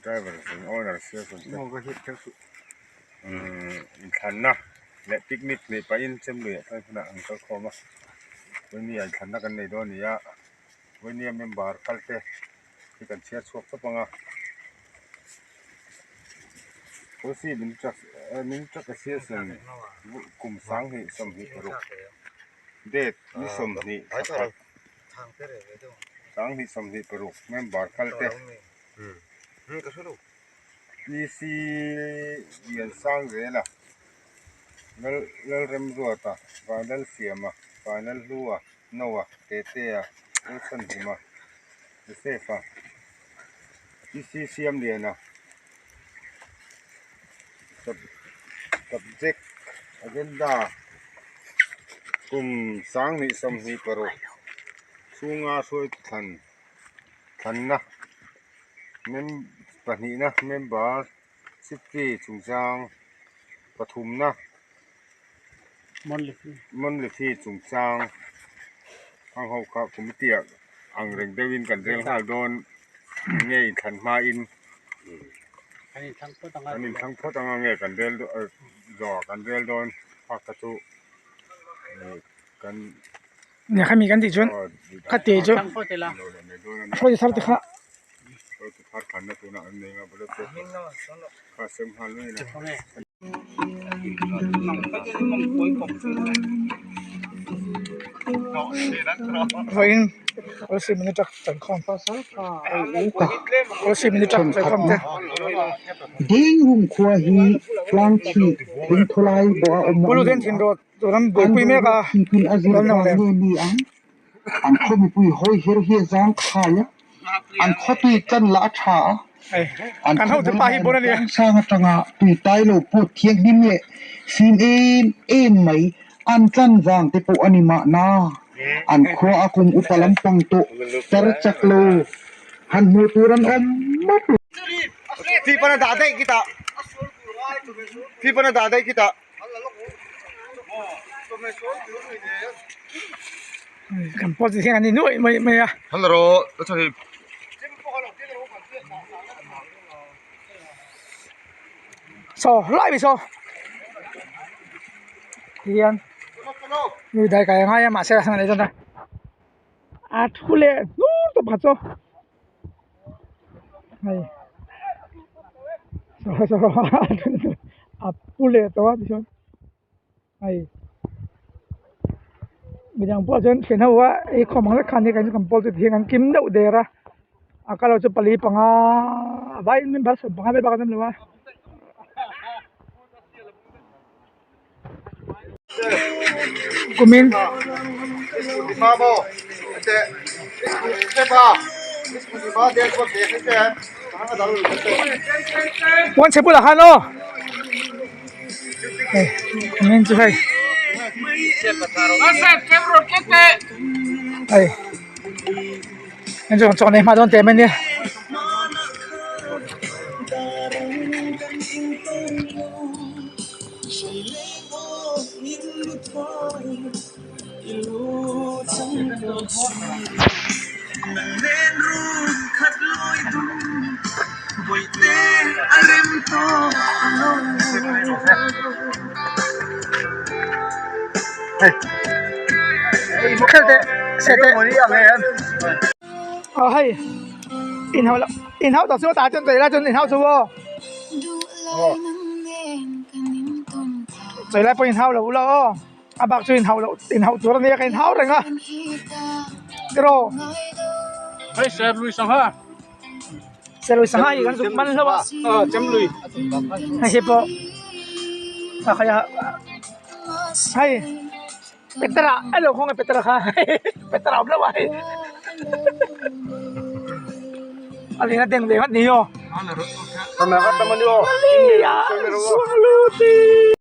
Driver zawng owner association te inthlanna leh picnic neih pahin chemlui ah chuan hunah an kal khawm a vawinia inthlanna kan nei dawn a ni a vawinia member kal te hi kan chhiar chhuak tawp ang a policy min truck min truck association kum sanghnih 26 date ni 20 thla khat sanghnih 26 member kal te. PC Liansangzela, Lalremruata, Vanlalsiama, Vanlalhlua, Noah, Tetea, Lalchhanhima, Joseph-a, PC Siamliana, Subject Agenda kum 2026 chhunga hruai thlan thlanna. Mem pahnihna member secretary chungchang pathumna monthly fee chungchang ang ho kha committee ah ang reng deuhin kan rel nghal dawn nge inthlan hmain kan inthlang phawt anga nge kan rel zawh ah kan rel dawn phak kha chu kan. Nia khami kan tih chuan kha te chu hruai thar te kha. Vawiin policy minute chawikhawm policy minute chawikhawm te. Ding khua hi tlang thih thingthawlai bawh a awm a ni a. Ram buaipui mek a ram dang leh. An khaw mipui hawi her hi a zang khai a, an khaw tui tlan lah a tha a, an Kan hotu pa hi bon a nia. Sang atanga tui tai lo put thianghlim leh fim em em mai an tlan vang te pawh a ni mahna. An khua a kum upa lampang tawh tar chak lo han hmuh tur an awm map lo. Kan pawh chi hian an ni nuaih mai mai a. Saw lai mai saw tihian lui dai kai a ngai a mahse a nei dawn a a thu leh hnur tawp khat chu hei saw saw a pu leh tawh a tichuan hei midang pawh chuan thian ho a ei khawm ang vek khan kan kan pawl chu tihian an kim deuh der a a kal ho chu pali panga a vaiin member 15 vel bak an awm lo a. Kumin Puan chhe bulah khan aw hei kumin chu hei hei heng chu chaw nei hma dawn teh mai ania. Aw hei inhauh loh inhauh tak chu tah chuan chei lai chuan inhauh chu aw chei lai pawh inhauh loh ula aw a bak chu inhauh loh inhauh tur ania ka inhau reng a tiraw serlui sangha hi kan zuk man hlauh a hei hi pawh a khai a hei. Petera a lo khawnge Petera kha Petera awm lo a hei a leng a deng ve nghat ni aw.